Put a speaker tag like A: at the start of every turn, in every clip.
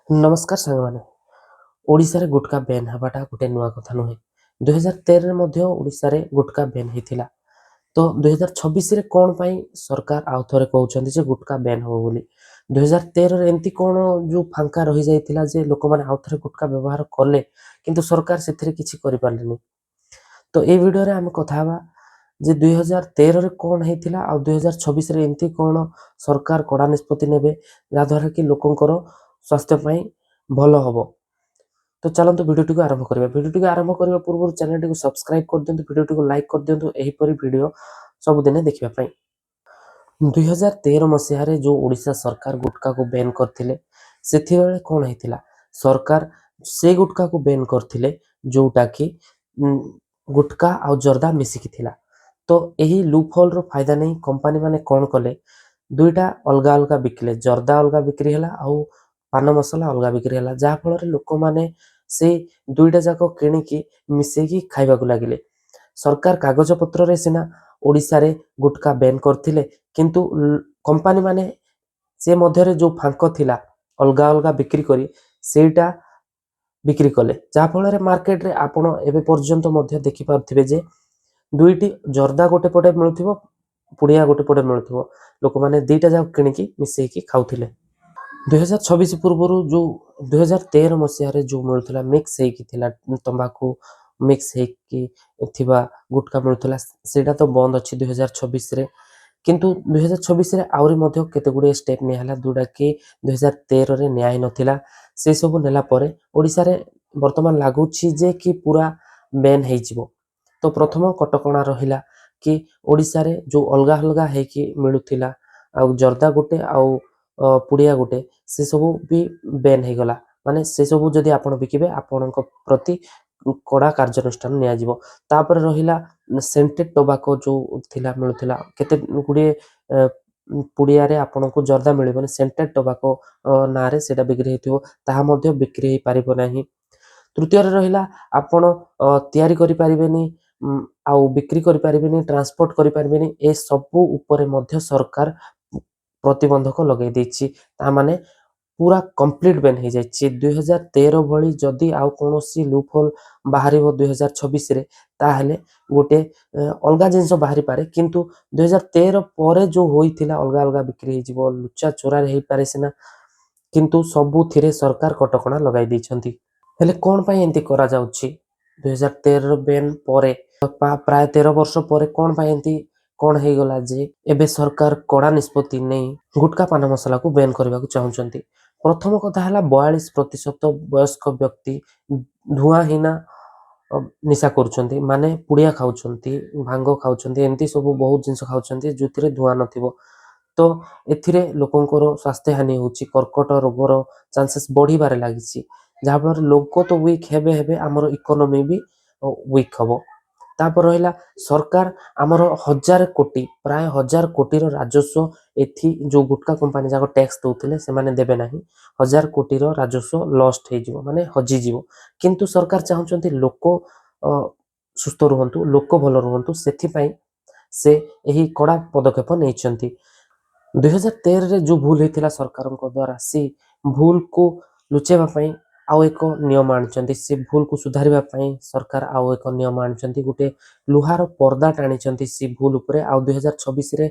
A: ନମସ୍କାର ସାଙ୍ଗମାନେ। ଓଡ଼ିଶାରେ ଗୁଟକା ବ୍ୟାନ୍ ହେବାଟା ଗୋଟେ ନୂଆ କଥା ନୁହେଁ। 2013ରେ ମଧ୍ୟ ଓଡ଼ିଶାରେ ଗୁଟକା ବ୍ୟାନ୍ ହେଇଥିଲା। ତ 2026ରେ କ'ଣ ପାଇଁ ସରକାର ଆଉ ଥରେ କହୁଛନ୍ତି ଯେ ଗୁଟକା ବ୍ୟାନ୍ ହେବ ବୋଲି? 2013ରେ ଏମିତି କ'ଣ ଯେଉଁ ଫାଙ୍କା ରହିଯାଇଥିଲା ଯେ ଲୋକମାନେ ଆଉ ଥରେ ଗୁଟକା ବ୍ୟବହାର କଲେ, କିନ୍ତୁ ସରକାର ସେଥିରେ କିଛି କରିପାରିଲେନି? ତ ଏଇ ଭିଡ଼ିଓରେ ଆମେ କଥା ହେବା ଯେ 2013ରେ କ'ଣ ହେଇଥିଲା ଆଉ 2026ରେ ଏମିତି କ'ଣ ସରକାର କଡ଼ା ନିଷ୍ପତ୍ତି ନେବେ, ଯାହାଦ୍ୱାରା କି ଲୋକଙ୍କର ସ୍ୱାସ୍ଥ୍ୟ ପାଇଁ ଭଲ ହେବ। ତ ଚାଲନ୍ତୁ, ଭିଡ଼ିଓଟିକୁ ଆରମ୍ଭ କରିବା। ଭିଡ଼ିଓଟିକୁ ଆରମ୍ଭ କରିବା ପୂର୍ବରୁ ଚ୍ୟାନେଲଟିକୁ ସବସ୍କ୍ରାଇବ୍ କରିଦିଅନ୍ତୁ, ଭିଡ଼ିଓଟିକୁ ଲାଇକ୍ କରିଦିଅନ୍ତୁ, ଏହିପରି ଭିଡ଼ିଓ ସବୁଦିନେ ଦେଖିବା ପାଇଁ। 2013 ମସିହାରେ ଯେଉଁ ଓଡ଼ିଶା ସରକାର ଗୁଟକାକୁ ବ୍ୟାନ୍ କରିଥିଲେ, ସେତେବେଳେ କ'ଣ ହେଇଥିଲା? ସରକାର ସେ ଗୁଟକାକୁ ବ୍ୟାନ୍ କରିଥିଲେ ଯେଉଁଟାକି ଗୁଟକା ଆଉ ଜର୍ଦା ମିଶିକି ଥିଲା। ତ ଏହି ଲୁପ୍ ହୋଲ୍ର ଫାଇଦା ନେଇ କମ୍ପାନୀ ମାନେ କ'ଣ କଲେ? ଦୁଇଟା ଅଲଗା ଅଲଗା ବିକିଲେ। ଜର୍ଦା ଅଲଗା ବିକ୍ରି ହେଲା ଆଉ ପାନ ମସଲା ଅଲଗା ବିକ୍ରି ହେଲା, ଯାହାଫଳରେ ଲୋକମାନେ ସେଇ ଦୁଇଟା ଯାକ କିଣିକି ମିଶେଇକି ଖାଇବାକୁ ଲାଗିଲେ। ସରକାର କାଗଜପତ୍ରରେ ସିନା ଓଡ଼ିଶାରେ ଗୁଟକା ବ୍ୟାନ୍ କରିଥିଲେ, କିନ୍ତୁ କମ୍ପାନୀ ମାନେ ସେ ମଧ୍ୟରେ ଯେଉଁ ଫାଙ୍କ ଥିଲା, ଅଲଗା ଅଲଗା ବିକ୍ରି କରି ସେଇଟା ବିକ୍ରି କଲେ, ଯାହାଫଳରେ ମାର୍କେଟରେ ଆପଣ ଏବେ ପର୍ଯ୍ୟନ୍ତ ମଧ୍ୟ ଦେଖିପାରୁଥିବେ ଯେ ଦୁଇଟି ଜର୍ଦା ଗୋଟେ ପଟେ ମିଳୁଥିବ, ପୁଡ଼ିଆ ଗୋଟେ ପଟେ ମିଳୁଥିବ। ଲୋକମାନେ ଦୁଇଟା ଯାକ କିଣିକି ମିଶେଇକି ଖାଉଥିଲେ। 2026 ପୂର୍ବରୁ ଯେଉଁ 2013 ମସିହାରେ ଯେଉଁ ମିଳୁଥିଲା, ମିକ୍ସ ହେଇକି ଥିଲା, ତମ୍ବାକୁ ମିକ୍ସ ହେଇକି ଥିବା ଗୁଟକା ମିଳୁଥିଲା, ସେଇଟା ତ ବନ୍ଦ ଅଛି 2026ରେ। କିନ୍ତୁ 2026ରେ ଆହୁରି ମଧ୍ୟ କେତେ ଗୁଡ଼ିଏ ଷ୍ଟେପ୍ ନିଆହେଲା, ଯେଉଁଟାକି 2013ରେ ନିଆ ହେଇନଥିଲା। ସେସବୁ ନେଲା ପରେ ଓଡ଼ିଶାରେ ବର୍ତ୍ତମାନ ଲାଗୁଛି ଯେ କି ପୁରା ବ୍ୟାନ୍ ହେଇଯିବ। ତ ପ୍ରଥମ କଟକଣା ରହିଲା କି ଓଡ଼ିଶାରେ ଯେଉଁ ଅଲଗା ଅଲଗା ହେଇକି ମିଳୁଥିଲା, ଆଉ ଜର୍ଦା ଗୋଟେ ଆଉ ପୁଡ଼ିଆ ଗୋଟେ, ସେସବୁ ବି ବ୍ୟାନ୍ ହେଇଗଲା। ମାନେ ସେସବୁ ଯଦି ଆପଣ ବିକିବେ, ଆପଣଙ୍କ ପ୍ରତି କଡ଼ା କାର୍ଯ୍ୟାନୁଷ୍ଠାନ ନିଆଯିବ। ତାପରେ ରହିଲା ସେଣ୍ଟେଡ୍ ଟୋବାକୋ ଯେଉଁ ଥିଲା, ମିଳୁଥିଲା। କେତେ ଗୁଡ଼ିଏ ପୁଡ଼ିଆରେ ଆପଣଙ୍କୁ ଜର୍ଦା ମିଳିବନି, ସେଣ୍ଟେଡ୍ ଟୋବାକୋ ନାଁରେ ସେଇଟା ବିକ୍ରି ହେଇଥିବ, ତାହା ମଧ୍ୟ ବିକ୍ରି ହେଇପାରିବ ନାହିଁ। ତୃତୀୟରେ ରହିଲା, ଆପଣ ତିଆରି କରିପାରିବେନି ଆଉ ବିକ୍ରି କରିପାରିବେନି, ଟ୍ରାନ୍ସପୋର୍ଟ କରିପାରିବେନି। ଏସବୁ ଉପରେ ମଧ୍ୟ ସରକାର ପ୍ରତିବନ୍ଧକ ଲଗାଇ ଦେଇଛି। ତା ମାନେ ପୁରା କମ୍ପ୍ଲିଟ୍ ବ୍ୟାନ୍ ହେଇଯାଇଛି। 2013 ଭଳି ଯଦି ଆଉ କୌଣସି ଲୁପ୍ ହୋଲ୍ ବାହାରିବ 2026ରେ, ତାହେଲେ ଗୋଟେ ଅଲଗା ଜିନିଷ ବାହାରିପାରେ। କିନ୍ତୁ 2013 ପରେ ଯେଉଁ ହୋଇଥିଲା, ଅଲଗା ଅଲଗା ବିକ୍ରି ହେଇଯିବ, ଲୁଚା ଚୋରାରେ ହେଇପାରେ ସିନା, କିନ୍ତୁ ସବୁଥିରେ ସରକାର କଟକଣା ଲଗାଇ ଦେଇଛନ୍ତି। ହେଲେ କ'ଣ ପାଇଁ ଏମିତି କରାଯାଉଛି? 2013ର ବ୍ୟାନ୍ ପରେ, ପ୍ରାୟ 13 ବର୍ଷ ପରେ କ'ଣ ପାଇଁ ଏମିତି କ'ଣ ହେଇଗଲା ଯେ ଏବେ ସରକାର କଡ଼ା ନିଷ୍ପତ୍ତି ନେଇ ଗୁଟକା ପାନ ମସଲାକୁ ବ୍ୟାନ୍ କରିବାକୁ ଚାହୁଁଛନ୍ତି? ପ୍ରଥମ କଥା ହେଲା, 42% ବୟସ୍କ ବ୍ୟକ୍ତି ଧୂଆଁହୀନ ନିଶା କରୁଛନ୍ତି, ମାନେ ପୁଡ଼ିଆ ଖାଉଛନ୍ତି, ଭାଙ୍ଗ ଖାଉଛନ୍ତି, ଏମିତି ସବୁ ବହୁତ ଜିନିଷ ଖାଉଛନ୍ତି ଯେଉଁଥିରେ ଧୂଆଁ ନଥିବ। ତ ଏଥିରେ ଲୋକଙ୍କର ସ୍ୱାସ୍ଥ୍ୟ ହାନି ହେଉଛି, କର୍କଟ ରୋଗର ଚାନ୍ସେସ୍ ବଢ଼ିବାରେ ଲାଗିଛି, ଯାହାଫଳରେ ଲୋକ ତ ୱିକ୍ ହେବେ ହେବେ, ଆମର ଇକୋନୋମି ବି ୱିକ୍ ହେବ। ତାପରେ ରହିଲା, ସରକାର ଆମର 1000 କୋଟି, ପ୍ରାୟ 1000 କୋଟିର ରାଜସ୍ୱ ଏଥି ଯେଉଁ ଗୁଟକା କମ୍ପାନୀ ଯାକ ଟ୍ୟାକ୍ସ ଦେଉଥିଲେ, ସେମାନେ ଦେବେ ନାହିଁ। 1000 କୋଟିର ରାଜସ୍ୱ ଲଷ୍ଟ ହେଇଯିବ, ମାନେ ହଜିଯିବ। କିନ୍ତୁ ସରକାର ଚାହୁଁଛନ୍ତି ଲୋକ ସୁସ୍ଥ ରୁହନ୍ତୁ, ଲୋକ ଭଲ ରୁହନ୍ତୁ। ସେଥିପାଇଁ ସେ ଏହି କଡ଼ା ପଦକ୍ଷେପ ନେଇଛନ୍ତି। 2013ରେ ଯେଉଁ ଭୁଲ ହେଇଥିଲା ସରକାରଙ୍କ ଦ୍ୱାରା, ସେ ଭୁଲକୁ ଲୁଚେଇବା ପାଇଁ ଆଉ ଏକ ନିୟମ ଆଣିଛନ୍ତି। ସେ ଭୁଲକୁ ସୁଧାରିବା ପାଇଁ ସରକାର ଆଉ ଏକ ନିୟମ ଆଣିଛନ୍ତି। ଗୋଟେ ଲୁହାର ପର୍ଦ୍ଦା ଟାଣିଛନ୍ତି ସେ ଭୁଲ ଉପରେ ଆଉ 2026ରେ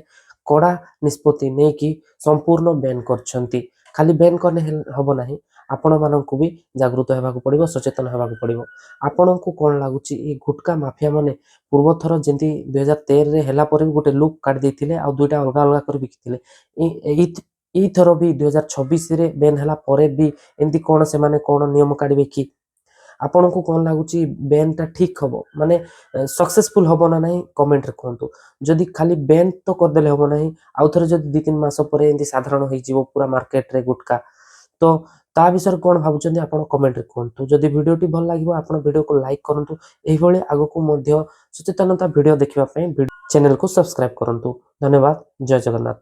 A: କଡ଼ା ନିଷ୍ପତ୍ତି ନେଇକି ସମ୍ପୂର୍ଣ୍ଣ ବ୍ୟାନ୍ କରିଛନ୍ତି। ଖାଲି ବ୍ୟାନ୍ କଲେ ହେବ ନାହିଁ, ଆପଣମାନଙ୍କୁ ବି ଜାଗୃତ ହେବାକୁ ପଡ଼ିବ, ସଚେତନ ହେବାକୁ ପଡ଼ିବ। ଆପଣଙ୍କୁ କ'ଣ ଲାଗୁଛି? ଏଇ ଗୁଟକା ମାଫିଆ ମାନେ ପୂର୍ବଥର ଯେମିତି 2013ରେ ହେଲା ପରେ ବି ଗୋଟେ ଲୁପ୍ କାଢ଼ି ଦେଇଥିଲେ ଆଉ ଦୁଇଟା ଅଲଗା ଅଲଗା କରି ବିକିଥିଲେ, ଏଇଥର ବି 2026ରେ ବ୍ୟାନ୍ ହେଲା ପରେ ବି ଏମିତି କ'ଣ ସେମାନେ କ'ଣ ନିୟମ କାଢ଼ିବେ କି? ଆପଣଙ୍କୁ କ'ଣ ଲାଗୁଛି, ବ୍ୟାନ୍ଟା ଠିକ୍ ହେବ, ମାନେ ସକ୍ସେସଫୁଲ୍ ହେବ ନା ନାହିଁ? କମେଣ୍ଟରେ କୁହନ୍ତୁ। ଯଦି ଖାଲି ବ୍ୟାନ୍ ତ କରିଦେଲେ ହେବ ନାହିଁ, ଆଉ ଥରେ ଯଦି 2-3 ମାସ ପରେ ଏମିତି ସାଧାରଣ ହେଇଯିବ ପୁରା ମାର୍କେଟରେ ଗୁଟକା, ତ ତା ବିଷୟରେ କ'ଣ ଭାବୁଛନ୍ତି ଆପଣ କମେଣ୍ଟରେ କୁହନ୍ତୁ। ଯଦି ଭିଡ଼ିଓଟି ଭଲ ଲାଗିବ, ଆପଣ ଭିଡ଼ିଓକୁ ଲାଇକ୍ କରନ୍ତୁ। ଏହିଭଳି ଆଗକୁ ମଧ୍ୟ ସଚେତନତା ଭିଡ଼ିଓ ଦେଖିବା ପାଇଁ ଚ୍ୟାନେଲକୁ ସବସ୍କ୍ରାଇବ୍ କରନ୍ତୁ। ଧନ୍ୟବାଦ। ଜୟ ଜଗନ୍ନାଥ।